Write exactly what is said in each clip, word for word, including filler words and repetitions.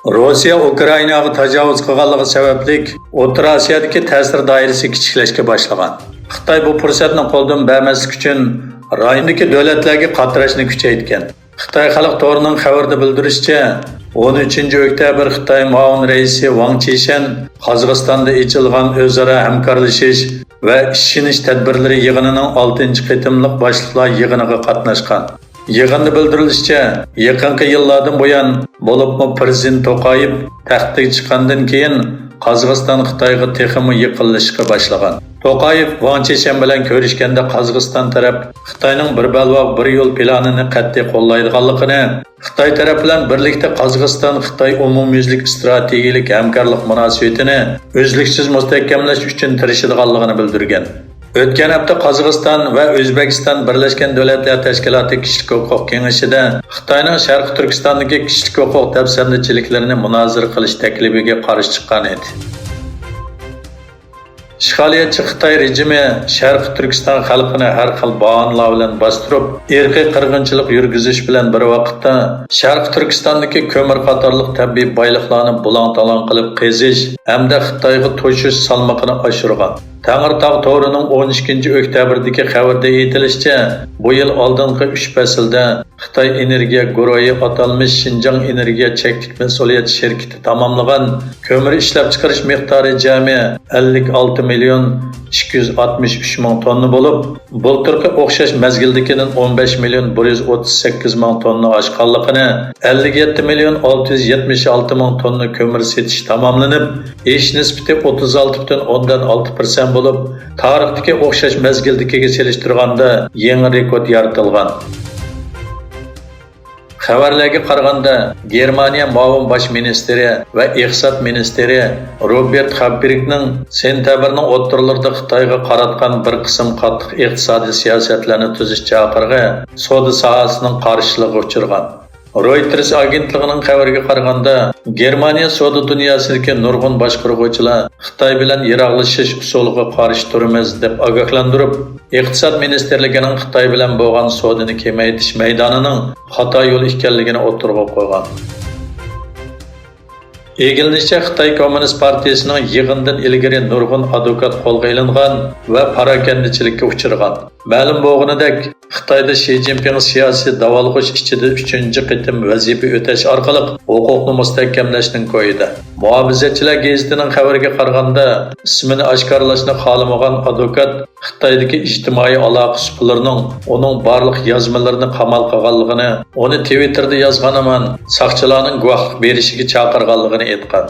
روسىيە ئۇكرائىناغا تاجاۋۇز قىلغانلىقى سەۋەبلىك، ئوتتۇرا ئاسىيادىكى تەسىر دائىرىسى كىچىكلەشكە باشلىغان. خىتاي بۇ پۇرسەتنى قولدىن بەرمەسلىك ئۈچۈن، رايوندىكى دۆلەتلەرگە قاتراشنى كۈچەيتكەن. خىتاي خەلق تورىنىڭ خەۋىرىدە بىلدۈرۈشىچە، ئون ئۈچىنچى ئۆكتەبىر خىتاي مۇئاۋىن رەئىسى ۋاڭ چىشەن قازاقىستاندا ئېچىلغان ئۆزئارا ھەمكارلىشىش ۋە ئىشىنىش تەدبىرلىرى يىغىنىنىڭ ئالتىنچى قېتىملىق باشلىقلار يىغىنىغا قاتناشقان. يىغىندا بىلدۈرۈلۈشىچە، يېقىنقى يىللاردىن بۇيان، بولۇپمۇ پىرېزىدېنت توقايېۋ تەختكە چىققاندىن كېيىن، قازاقىستان خىتايغا تېخىمۇ يېقىنلىشىشقا باشلىغان. توقايېۋ ۋاڭ چىشەن بىلەن كۆرۈشكەندە، قازاقىستان تەرەپ خىتاينىڭ بىر بەلباغ، بىر يول پىلانىنى قەتئىي قوللايدىغانلىقىنى، خىتاي تەرەپ بىلەن بىرلىكتە قازاقىستان-خىتاي ئومۇميۈزلۈك ئىستراتېگىيەلىك ھەمكارلىق مۇناسىۋىتىنى ئۈزلۈكسىز مۇستەھكەملەش ئۈچۈن تىرىشىدىغانلىقىنى بىلدۈرگەن. ئۆتكەن ھەپتە قازاقىستان ۋە ئۆزبېكىستان بىرلەشكەن دۆلەتلەر تەشكىلاتى كىشىلىك ھوقۇق كېڭىشىدە خىتاينىڭ شەرقىي تۈركىستاندىكى كىشىلىك ھوقۇق دەپسەندىچىلىكلىرىنى مۇنازىرە قىلىش تەكلىپىگە قارشى چىققان ئىدى. ئىشغالىيەتچى خىتاي رېجىمى شەرقىي تۈركىستان خەلقىنى ھەر خىل باھانىلار بىلەن باستۇرۇپ، ئىرقىي قىرغىنچىلىق يۈرگۈزۈش بىلەن بىر ۋاقىتتا، شەرقىي تۈركىستاندىكى كۆمۈر قاتارلىق تەبىئىي بايلىقلارنى بۇلاڭ-تالاڭ قىلىپ قېزىش ھەمدە خىتايغا توشۇش سالمىقىنى ئاشۇرغان. تەڭرىتاغ تورىنىڭ ئون ئىككىنچى ئۆكتەبىردىكى خەۋىرىدە ئېيتىلىشىچە، بۇ يىل ئالدىنقى ئۈچ پەسىلدە خىتاي ئېنېرگىيە گۇرۇھى ئاتالمىش شىنجاڭ ئېنېرگىيە چەكلىك مەسئۇلىيەت شىركىتى تاماملىغان كۆمۈر ئىشلەپچىقىرىش مىقدارى جەمئىي ئەللىك ئالتە مىليون ئىككى يۈز ئاتمىش ئۈچ مىڭ توننا بولۇپ، بۇلتۇرقى ئوخشاش مەزگىلدىكىدىن ئون بەش مىليون بىر يۈز ئوتتۇز سەككىز مىڭ توننا ئاشقانلىقىنى، ئەللىك يەتتە مىليون ئالتە يۈز يەتمىش ئالتە مىڭ توننا كۆمۈر سېتىش تاماملىنىپ، ئېشىش نىسبىتى ئوتتۇز ئالتە پۈتۈن ئوندىن ئالتە پىرسەنت بولۇپ، تارىختىكى ئوخشاش مەزگىلدىكىگە سېلىشتۇرغاندا يېڭى رېكورت يارىتىلغان. خەۋەرلەرگە قارىغاندا، گېرمانىيە مۇئاۋىن باش مىنىستىرى ۋە ئىقتىساد مىنىستىرى روبېرت خاببېرگنىڭ سېنتەبىرنىڭ ئوتتۇرىلىرىدا خىتايغا قاراتقان بىر قىسىم قاتتىق ئىقتىسادىي سىياسەتلەرنى تۈزۈش چاقىرىقى سودا ساھەسىنىڭ قارشىلىقىغا ئۇچرىغان. رويتېرس ئاگېنتلىقىنىڭ خەۋىرىگە قارىغاندا، گېرمانىيە سودا دۇنياسىدىكى نۇرغۇن باشقۇرغۇچىلار خىتاي بىلەن يىراقلىشىش ئۇسۇلىغا قارشى تۇرىمىز، دەپ ئاگاھلاندۇرۇپ، ئىقتىساد مىنىستىرلىكىنىڭ خىتاي بىلەن بولغان سودىنى كېمەيتىش مەيدانىنىڭ خاتا يول ئىكەنلىكىنى ئوتتۇرىغا قويغان. ئىگىلىنىشىچە، خىتاي كوممۇنىست پارتىيىسىنىڭ يىغىندىن ئىلگىرى نۇرغۇن ئادۋوكات قولغا ئېلىنغان ۋە پاراكەندىچىلىككە ئۇچرىغان. مەلۇم بولغىنىدەك، خىتايدا شى جىنپىڭ سىياسىي داۋالغۇش ئىچىدە ئۈچىنچى قېتىم ۋەزىپە ئۆتەش ئارقىلىق ھوقۇقنى مۇستەھكەملەشنىڭ كويىدا. مۇھاپىزەتچىلەر گېزىتىنىڭ خەۋىرىگە قارىغاندا، ئىسمىنى ئاشكارىلاشنى خالىمىغان ئادۋوكات خىتايدىكى ئىجتىمائىي ئالاقە سۇپىلىرىنىڭ ئۇنىڭ بارلىق يازمىلىرىنى قامال قىلغانلىقىنى، ئۇنى تىۋىتتېردا يازغان ھامان ساقچىلارنىڭ گۇۋاھلىق بېرىشىگە چاقىرغانلىقىنى ئېيتقان.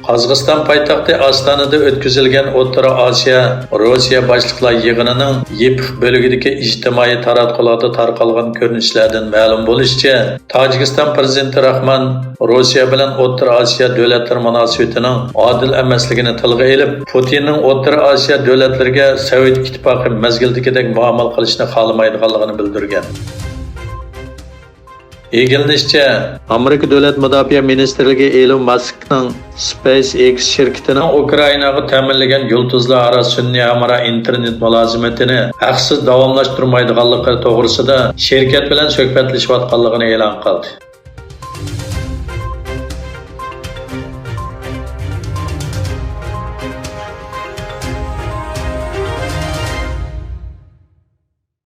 قازاقىستان پايتەختى ئاستانىدا ئۆتكۈزۈلگەن ئوتتۇرا ئاسىيا، روسىيە باشلىقلار يىغىنىنىڭ يېپىق بۆلۈكىدىكى ئىجتىمائىي تاراتقۇلاردا تارقالغان كۆرۈنۈشلەردىن مەلۇم بولۇشىچە، تاجىكىستان پىرېزىدېنتى راخمان روسىيە بىلەن ئوتتۇرا ئاسىيا دۆلەتلىرى مۇناسىۋىتىنىڭ ئادىل ئەمەسلىكىنى تىلغا ئېلىپ، پۇتىننىڭ ئوتتۇرا ئاسىيا دۆلەتلىرىگە سوۋېت ئىتتىپاقى مەزگىلىدىكىدەك مۇئامىلە قىلىشنى خالىمايدىغانلىقىنى بىلدۈرگەن. ئىگىلىنىشىچە، ئامېرىكا دۆلەت مۇداپىئە مىنىستىرلىكى ئېلون ماسكنىڭ سپەيس ئېكس شىركىتىنىڭ ئۇكرائىناغا تەمىنلىگەن يۇلتۇزلار ئارا سۈنئىي ھەمراھ ئىنتېرنېت مۇلازىمىتىنى ھەقسىز داۋاملاشتۇرمايدىغانلىقى توغرىسىدا شىركەت بىلەن سۆھبەتلىشىۋاتقانلىقىنى ئېلان قىلدى.